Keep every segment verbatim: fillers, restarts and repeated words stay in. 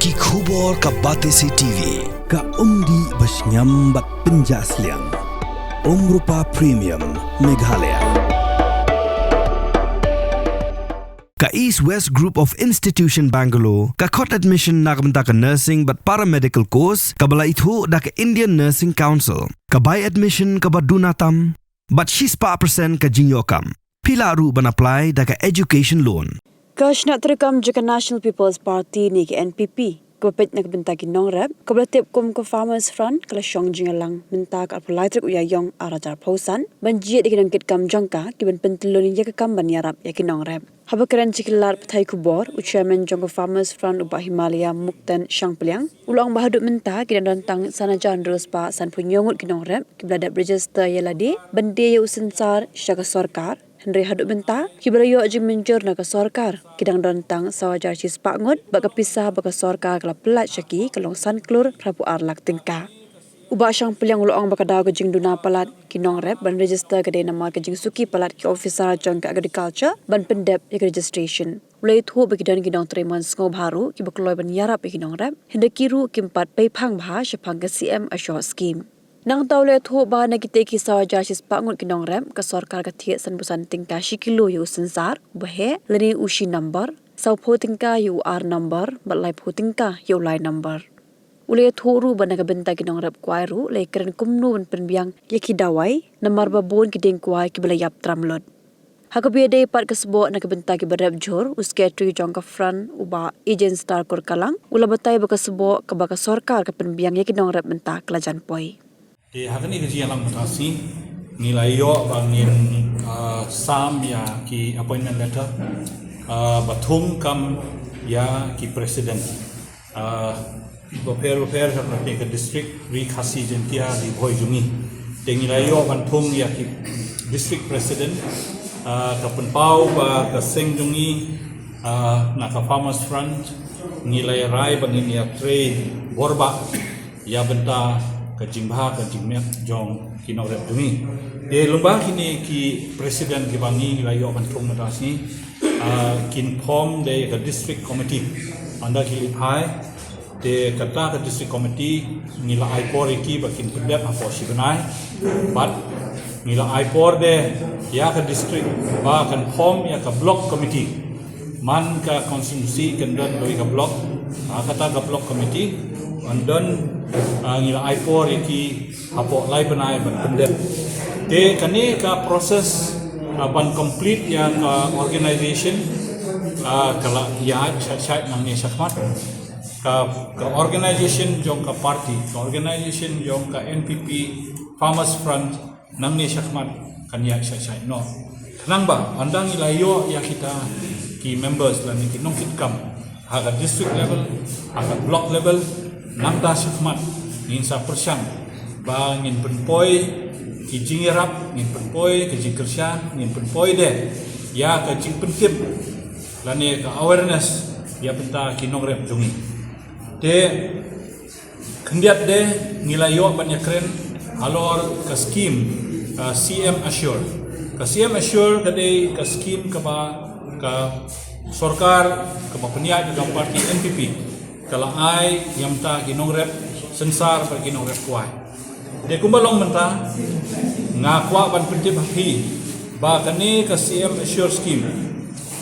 Ki khubor ka Batesi T V, ka umdih ba shngiam bad pynjah sliang. Umrupa Premium, Meghalaya. Ka East West Group of Institution Bangalore, ka khot admission na ka bynta ka nursing bad paramedical course, kaba la ithuh da ka Indian Nursing Council, ka bai admission kaba duna tam, bad shispah percent ka jingïoh kam. Phi lah ruh ban apply da ka education loan. Ka shnat treikam jong ka National People's Party ne ka N P P, kaba peit na ka bynta ki nongrep, kaba la tip kum ka Farmers Front, ka la shong jingïalang mynta ka arphew lai tarik u Ïaïong arhajar arphew san, ban jied ïa ki nongkitkam jong ka, ki ban pyntlun ïa ka kam ban ïarap ïa ki nongrep. Haba kren sha ki lad pathai khubor, u chairman jong ka Farmers Front u Bah Himalaya Mukten Shangpliang, u la ong ba haduh mynta ki dang don tang san hajar hynriew spah sanphew hynñiew ngut ki nongrep, kiba la dep register ïa lade, ban die ïa u synsar sha ka sorkar. Hynrei haduh mynta, kiba la ïoh jingmynjur na ka sorkar, ki dang don tang saw hajar shispah ngut, bad ka pisa ba ka sorkar ka la pyllait sha ki, ka long san klur phraphew ar lak tyngka. U Bah Shangpliang u la ong ba ka daw ka jingduna palat ki nongrep ban register ka dei namar ka jingsuki palat ki officer jong ka agriculture ban pyndep ïa ka registration. U la ïathuh ba ki don ki nongtrei mon sngewbha ruh kiba kloi ban ïarap ïa ki nongrep, hynrei ki ruh kim pat peiphang bha shaphang ka C M ASSURE scheme. Nangta u la ïathuh ba na kitei ki saw hajar shispah ngut ki nongrep, ka sorkar ka thied sanphew san tyngka shi kilo ïa u synsar, uba heh, lane u shi number, sawphew tyngka ïa u ar number, bad laiphew tyngka ïa u lai number. U la ïathuh ruh ba na ka bynta ki nongrep kwai ruh, la ïakren kumno ban pynbiang ïa ki dawai, namar ba bun ki dieng kwai kiba la ïap tram lut. Ha kaba ïadei pat ka sboh na ka bynta kiba rep jhur, u Secretary jong ka Front, u Bah Ejen Star Kurkalang, u la batai ba ka sboh kaba ka sorkar ka pynbiang ïa ki nongrep mynta ka la jan poi. Te ha kane ka jingïalang mynta sngi, ngi la ïoh ba ngin, ah, sam ïa ki appointment letter, ah, ba thung kam ïa ki president. Ah, bapher bapher ha ka district Ri Khasi Jaiñtia Ri Bhoi jong ngi. Te ngi la ïoh ban thung ïa ki district president, ah, ka pynpaw ba ka seng jong ngi, ah, na ka Farmers Front, ngi la ïa rai ba ngin ïa trei bor ba ïa bynta ka jingbha ka jingmiat jong ki nongrep jong ngi. Te lyngba kine ki president kiba ngi la ïoh ban thung mynta sngi, ah, kin form de ka district committee. Ynda ki leit phai, te kata ka district committee ngi la ai por ïa ki ba kin pyndep hapoh shi bnai. Bad ngi la ai por de ïa ka district ba kan form ïa ka block committee. Man ka constituency kan don kawei ka block, ah, kata ka block committee, kan don, ah, ngi la ai por ïa ki hapoh lai bnai ban pyndep. Te kane ka process, ah, ban complete ïa ka organization, ah, ka la ïaid shait shait nangne shakhmat. Ka, ka organization jong ka party, ka organization jong ka N P P Farmers Front, nangne shakhmat kan ïaid shait shait noh. Khnang ba, ynda ngi la ïoh ïa kita ki members lane ki nongkitkam, ha ka district level, ha ka block level, nangta shakhmat, ngin sa pyrshang ba ngin pynpoi ki jingïarap, ngin pynpoi ki jingkyrshan, ngin pynpoi de ïa ka jingpyntip lane ka awareness ïa bynta ki nongrep jong ngi. Te khyndiat de ngi la ïoh ban ïakren halor ka scheme, ah, C M ASSURE. Ka C M ASSURE ka dei ka scheme kaba ka sorkar kaba pynïaid da ka party N P P ka la ai ïa bynta ki nongrep synsar bad ki nongrep kwai. Te kumba long mynta, nga kwah ban pyntip ha phi ba kane ka C M ASSURE scheme,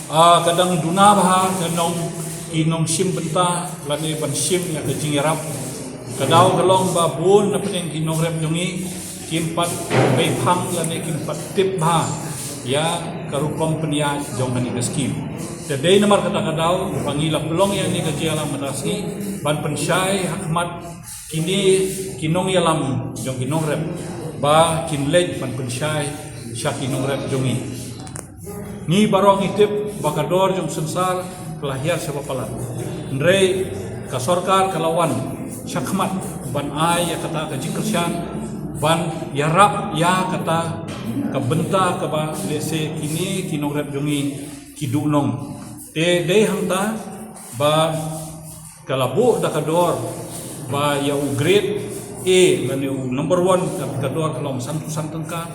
ah, ka dang duna bha ka nong, ki nongshim bynta lane ban shim ïa ka jingïarap. Ka daw ka long ba bun na pdeng ki nongrep jong ngi kim pat peiphang lane kim pat tip bha ïa ka rukom pynïaid jong kane ka scheme. Te dei namar kata ka daw ba ngi la pynlong ïa kane ka jingïalang mynta sngi ban pynshai ha khmat kine ki nongïalam jong ki nongrep ba kin leit ban pynshai sha ki nongrep jong ngi. Ngi baroh ngi tip ba ka dor jong synsar ka la hiar shaba palat. Hynrei ka sorkar ka la wan shakhmat ban ai ïa kata ka jingkyrshan ban ïarap ïa kata ka bynta kaba lehse kine ki nongrep jong ngi ki duhnong. Te dei hangta ba ka la buh da ka dor ba ïa u grade A lane u number one ka, ka dor ka long sanphew san tyngka,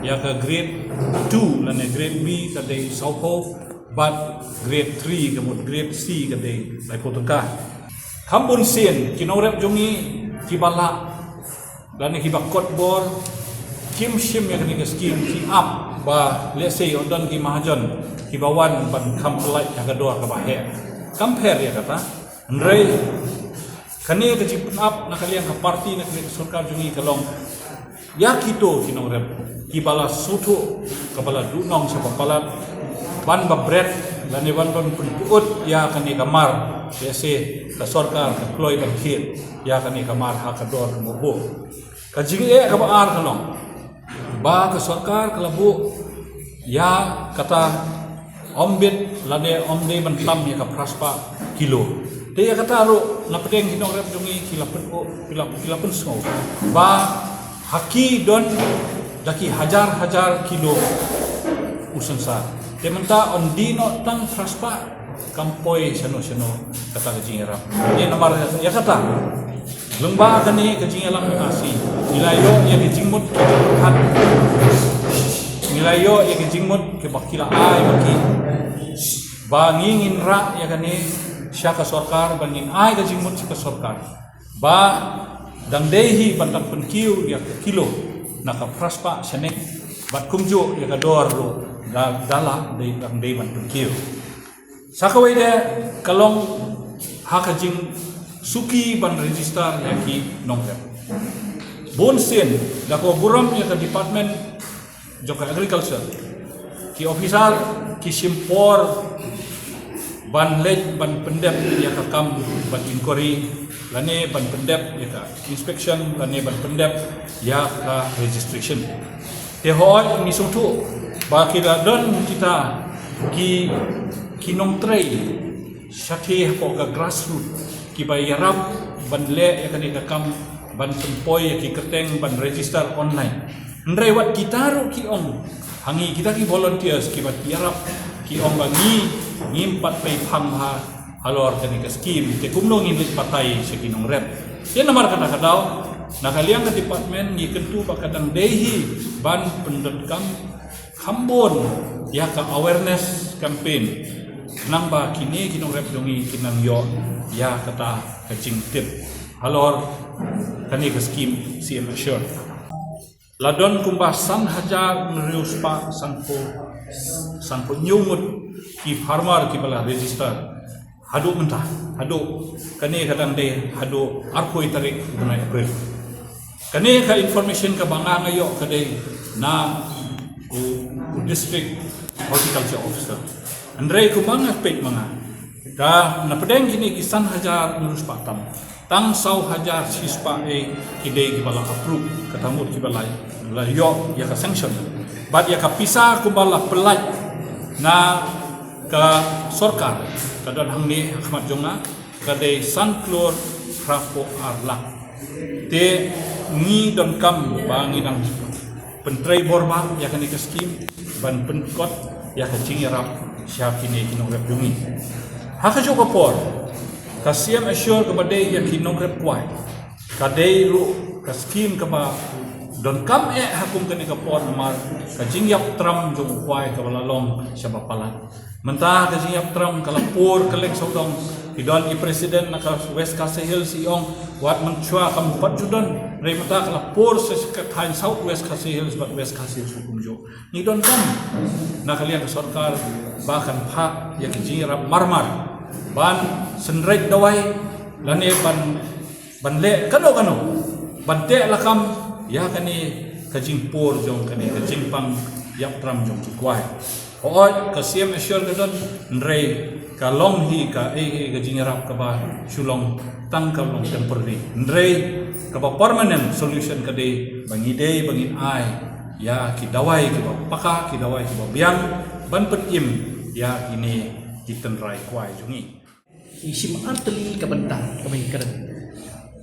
ïa ka grade two lane grade B ka dei sawphew, bad grade three ka mut grade C ka dei laiphew tyngka. Kham bun sien ki nongrep jong ngi kiba lah lane kiba kot bor kim shim ïa kane ka skim, ki ap ba lehse ïoh don ki mahajon kiba wan ban kham pynlait ha ka dor kaba heh. Kam pher ïa kata. Hynrei kane ka jingpynap na ka liang ka parti, na ka liang ka sorkar jong ngi ka long ïa kito ki nongrep kiba la sngewthuh, kaba la duhnong sha ba palat ban ba bret lane ban ban pynpyut ïa kane ka mar, lehse ka sorkar ka kloi ban thied ïa kane ka mar ha ka dor ka mawbuk. Ka jingeh kaba ar ka long ba ka sorkar ka la buh ïa kata ym bit lane ym dei ban tam ïa ka phra spah kilo. Te ïa kata ruh na pdeng ki nongrep jong ngi ki la pyn, ki la, ki la pynsngew ba ha ki don da ki hajar hajar kilo u synsar. Te mynta ym dei noh tang phra spah, kam poi shano shano kata ka jingïarap. Te namar ïa kata, lyngba kane ka jingïalang asi, ngi la ïoh ïa ka jingmut ka jingpyrkhat, ngi la ïoh ïa ka jingmut kaba ki la ai ba ki, ba ngi ngin rah ïa kane sha ka sorkar, ba ngin ai ka jingmut sha ka sorkar ba dang dei hi ban dang pynkiew ïa ka kilo na ka phra spah shaneng, bad kumjuh ïa ka dor ruh da, da la dei, dang dei ban pynkiew. Sa kawei de ka long ha ka jingsuki ban register ïa ki nongrep. Bun sien da ka burom ïa ka department jong ka agriculture, ki officer ki shim por ban leit ban pyndep ïa ka kam, ban inquiry lane ban pyndep ïa ka inspection lane ban pyndep ïa ka registration. Te hooid ngi sngewthuh ba ki la don kita ki, ki nongtrei shatei hapoh ka grassroot kiba ïarap ban leh ïa kane ka kam, ban pynpoi ïa ki kyrteng ban register online. Hynrei wat kita ruh ki ong ha ngi, kita ki volunteers kiba ïarap, ki ong ba ngi, ngim pat pei phang ha halor kane ka skim, te kumno ngin leit batai sha ki nongrep. Te namar kata ka daw na ka liang ka department ngi kyntu ba ka dang dei hi ban pyndonkam kham bun ïa ka awareness campaign, khnang ba kine ki nongrep jong ngi kin nang ïoh ïa kata ka jingtip halor kane ka skim C M Assure. La don kumba san hajar hynriew spah sanphew, sanphew hynñiew ngut ki farmer kiba la register haduh mynta, haduh kane ka dang dei haduh arphew tarik u bnai April. Kane ka information kaba nga nga ïoh ka dei na u, u district horticulture officer. Hynrei kumba nga peit ma nga, ka na pdeng kine ki san hajar hynriew spah tam, tang saw hajar shispah eh ki dei kiba la approve, kata mut kiba la, la ïoh ïa ka sanction. Bad ïa ka pisa kumba la pynlait na ka sorkar ka don hangne ha khmat jong nga, ka dei san klur phra phew ar lak. Te ngi donkam ba ngi dang pyntrei bor bha ïa kane ka skim ban pynkot ïa ka jingïarap sha kine ki nongrep jong ngi. Ha kajuh ka por ka C M Assure kaba dei ïa ki nongrep kwai ka dei ruh ka skim kaba donkam eh ha kum kane ka por namar ka jingïap tram jong u kwai kaba la long sha ba palat. Mynta ka jingïap tram ka la pur ka leng sawdong. Ki don i president na ka West Khasi Hills i ong wat mynshuwa kam pat ju don. Hynrei mynta ka la pur sha ka thaiñ South West Khasi Hills bad West Khasi Hills kumjuh. Ngi donkam na ka liang ka sorkar ba kan phah ïa ka jingïarap marmar ban synreit dawai lane ban, ban leh kano kano ban teh lakam ïa kane ka jingpur jong kane ka jingpang ïap tram jong ki kwai. Hooid ka C M Assure ka don, hynrei ka long hi ka, eh, eh, ka jingïarap kaba shu long tang ka long temporary. Hynrei kaba permanent solution ka dei ba ngi dei ba ngin ai ïa ki dawai kiba paka, ki dawai kiba biang ban pynim ïa kine ki tynrai kwai jong ngi. Ngi shim artylli ka bynta kaba ngi kren.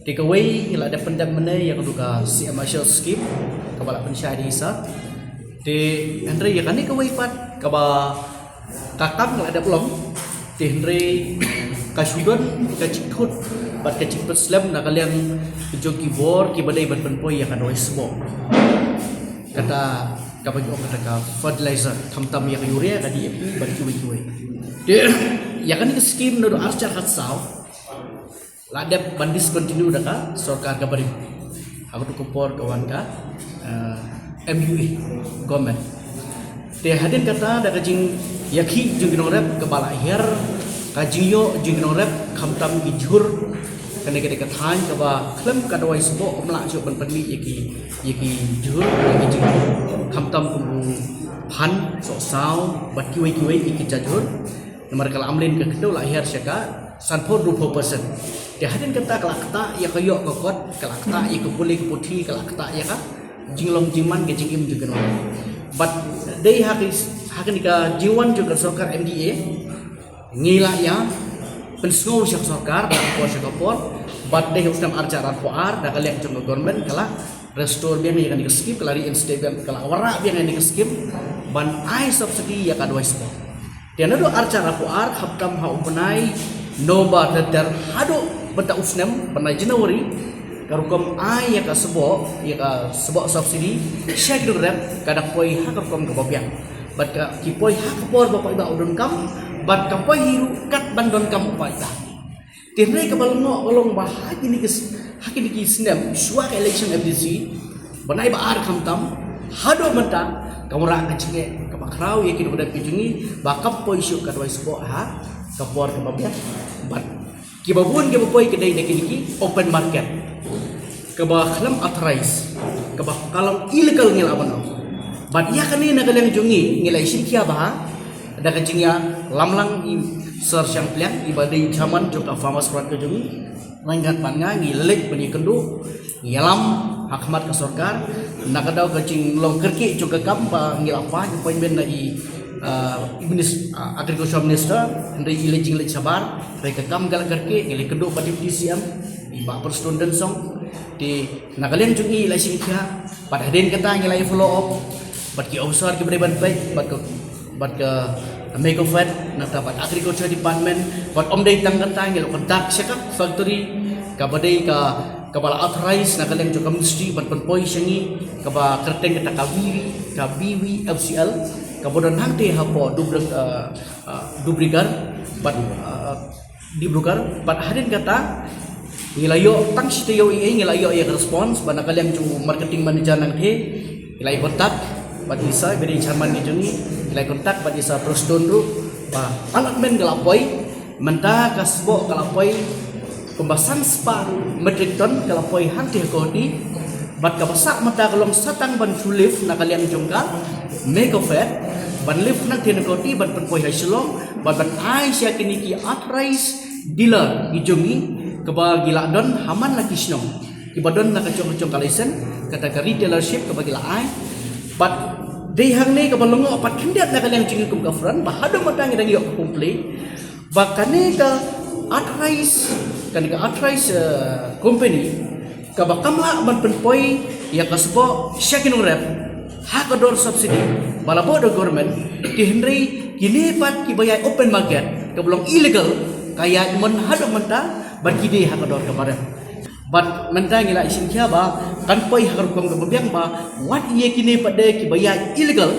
Te kawei ngi la dep pyndep mynne ïa katu ka C M Assure scheme kaba la pynshai da i Sir. Te hynrei ïa kane kawei pat kaba ka kam ka la dep long. Te hynrei ka shu don ka jingkhut bad ka jingpynslem na ka liang jong ki bor kiba dei ban pynpoi ïa ka dawai sboh. Kata kaba ngi ong kata ka fertilizer, khamtam ïa ka urea, ka D A P bad kiwei kiwei. Te ïa kane ka scheme naduh ar hajar khatsaw la dep ban discontinue da ka sorkar ka barim. Ha kato ka por ka wan ka, eh, M U A government. Te hadien kata da ka jingïakhih jong ki nongrep kaba la hiar, ka jingïoh jong ki nongrep khamtam ki jhur, kane ka dei ka thaiñ kaba khlem ka dawai sboh ym lah shuh ban pynmih ïa ki, ïa ki jhur, ïa ki jingjhur, khamtam kum u phan, sohsaw bad kiwei kiwei ki jhur. Namar ka la amlien ka khyndew la hiar sha ka sanphew hynriewphew percent. Te hadien kata ka la ktah ïa ka ïoh ka kot, ka la ktah ïa ka pule ka puthi, ka la ktah ïa ka jinglong jingman ka jingim jong ki nongrep. Bad dei ha ki, ha kane ka jingwan jong ka sorkar M D A, ngi la ïa pynsngew sha ka sorkar da ka por sha ka por. Bad dei ha u snem arhajar arphew ar da ka liang jong ka government ka la restore biang ïa kane ka skim, ka la reinstate biang, ka la wanrah biang ïa kane ka skim ban ai subsidy ïa ka dawai sboh. Te naduh arhajar arphew ar, khamtam ha u bnai November ter ter haduh mynta u snem, bnai January, ka rukom ai ïa ka sboh, ïa ka sboh subsidy sha ki nongrep ka dang poi ha ka rukom kaba biang. Bad ka, ki poi ha ka por ba paidbah u donkam, bad ka poi hi ruh kat ban donkam u paidbah. Te hynrei kaba lyngngoh ka long ba ha kine ki s-, ha kine ki snem shuwa ka election M D C, bnai ba ar khamtam haduh mynta, ka wanrah ka jingeh kaba khraw ïa ki nongrep ki jong ngi ba kam poi shuh ka dawai sboh ha ka por kaba biang. Bad kiba bun kiba poi ka dei da kine ki open market, kaba khlem authorize, kaba ka long illegal ngi lah ban ong. Bad ïa kane na ka liang jong ngi ngi la ïashim khia bha da ka jingïalam lang i Sir Shangpliang, iba dei chairman jong ka Farmers Front ka jong ngi. Ryngkat bad nga ngi leit ban ïakynduh, ngi ïalam ha khmat ka sorkar. Na ka daw ka jinglong kyrkieh jong ka kam ba ngi la pynpaw appointment na i, ah, i minis-, ah, agriculture minister, hynrei i leit jingleit shabar, hynrei ka kam ka la kyrkieh, ngi la ïakynduh bad i deputy C M, i Bah Prestone Tynsong. Te na ka liang jong ngi la ïashim khia, bad hadien kata ngi la ïa follow up bad ki officer kiba dei ban peit, bad ka, bad ka MACOFED, nangta bad Agriculture Department, bad ym dei tang kata, ngi la contact sha ka factory kaba dei ka, kaba la authorize na ka liang jong ka ministry ban pynpoi sha ngi, kaba kyrteng kata ka B V, ka B V F C L, kaba don hangtei hapoh Dubra-, ah, ah, Dubri Garh, bad, ah, Dibrugarh. Bad hadien kata ngi la ïoh tang shi taïew ei ei, ngi la ïoh ïa ka response, bad na ka liang jong u marketing manager nangtei ngi la ïa contact bad i Sir, iba dei chairman ka jong ngi, ngi la ïa contact bad i Sir Prestone ruh ba allotment ka la poi. Mynta ka sboh ka la poi kumba san spah metric ton, ka la poi hangtei ha Guwahati. Bad kaba sah mynta ka long sa tang ban shu lift na ka liang jong ka MACOFED, ban lift nangtei na Guwahati ban pynpoi ha Shillong, bad ban ai sha kine ki authorized dealer ki jong ngi, kaba ki la don ha man la ki shnong, kiba don la ka jong ka jong ka license, kata ka retailership kaba ki la ai. Bad dei hangne kaba lyngngoh pat khyndiat na ka liang jong ngi kum ka Front, ba haduh mynta ngi dang ïoh ka complaint ba kane ka authorized, kane ka authorized, eh, company kaba kam lah ban pynpoi ïa ka sboh sha ki nongrep ha ka dor subsidy ba la buh da government. Te hynrei kine pat kiba ïaid open market kaba long illegal, ka ïaid myn haduh mynta bad ki die ha ka dor kaba rem. Bad mynta ngi la ïashim khia ba kan poi ha ka rukom kaba biang ba wat ïa kine pat de kiba ïaid illegal,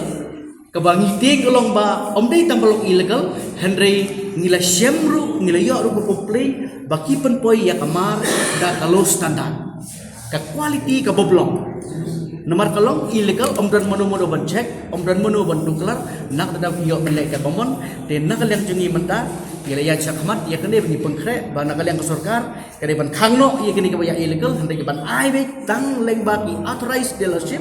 kaba ngi tieng ka long ba ym dei tang ba long illegal, hynrei ngi la shem ruh, ngi la ïoh ruh ka complaint ba ki pynpoi ïa ka mar da ka low standard, ka quality kaba blong. Namar ka long illegal, ym don mano mano ban check, ym don mano ban tuklar, na kata daw ki ïoh ban leh katba mon. Te na ka liang jong ngi mynta ngi la ïaid shakhmat ïa kane ba ngi pynkhreh ba na ka liang ka sorkar ka dei ban khang noh ïa kine kiba ïaid illegal, hynrei ka ban ai beit tang lyngba ki authorized dealership,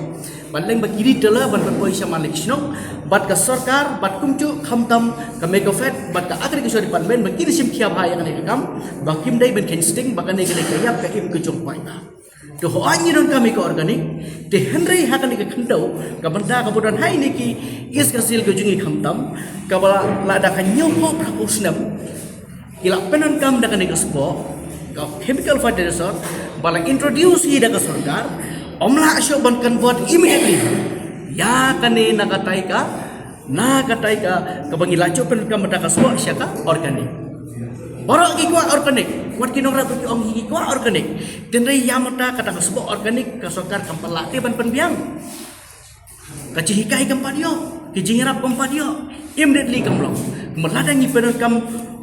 bad lyngba ki retailer ban pynpoi sha man la ki shnong, bad ka sorkar, bad kumjuh khamtam ka MACOFED bad ka Agriculture Department, ba kin shim khia bha ïa kane ka kam, ba kim dei ban kheiñ sting, ba kane ka dei ka ïap ka im ka jong paidbah. To hooid ngi donkam ïa ka organic, te hynrei ha kane ka khyndew, ka bynta kaba don ha ine ki East Khasi Hills ka jong ngi khamtam, kaba la, la da ka hynñiewphew phra u snem ki la pyndonkam da kane ka sboh, ka chemical fertilizer, ba la introduce hi da ka sorkar, ym lah shuh ban convert immediately ïa kane na katai ka, na katai ka, kaba ngi la ju pyndonkam mynta ka sboh sha ka organic. Baroh ki kwah organic, wat ki nongrep ki ong hi ki kwah organic. Hynrei ïa mynta kata ka sboh organic ka sorkar kam pat lah te ban pynbiang. Ka jinghikai kam pat ïoh, ka jingïarap kam pat ïoh. Immediately kam long. Kumba lada ngi pyndonkam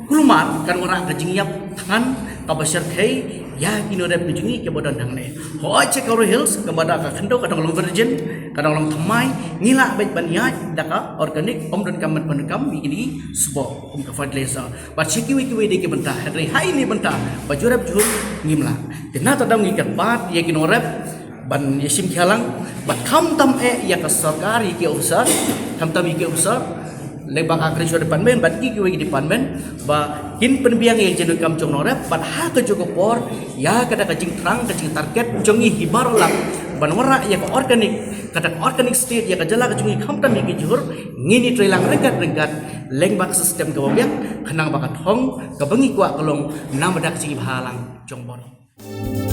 Kulmar kan wanrah ka jingïap thngan kaba shyrkhei ïa ki nongrep ka jong ngi kiba don hangne. Hooid, sha ka Garo Hills kaba da ka khyndew ka dang long virgin, ka dang long thymmai, ngi lah beit ban ïaid da ka organic, ym donkam ban pyndonkam ïa kine ki sboh kum ka fertilizer. Bad sha kiwei kiwei de ki bynta, hynrei ha ine i bynta ba ju rep ju hur ngim lah. Te na tadam ngi kyrpad ïa ki nongrep ban ïashim khia lang, bad khamtam eh ïa ka sorkar, ïa ki officer, khamtam ïa ki officer lyngba ka Agriculture Department bad ki kiwei ki department, ba kin pynbiang ïa ka jingdonkam jong nongrep, bad ha kajuh ka por ïa kata ka jingthrang, ka jingtarget jong ngi hi baroh lang ban wanrah ïa ka organic, kata ka organic state ïa ka jylla ka jong ngi, khamtam ïa ki ju hur, ngin ïatrei lang ryngkat ryngkat lyngba ka system kaba biang, khnang ba ka thong kaba ngi kwah ka long namar ka jingïabha lang jong baroh.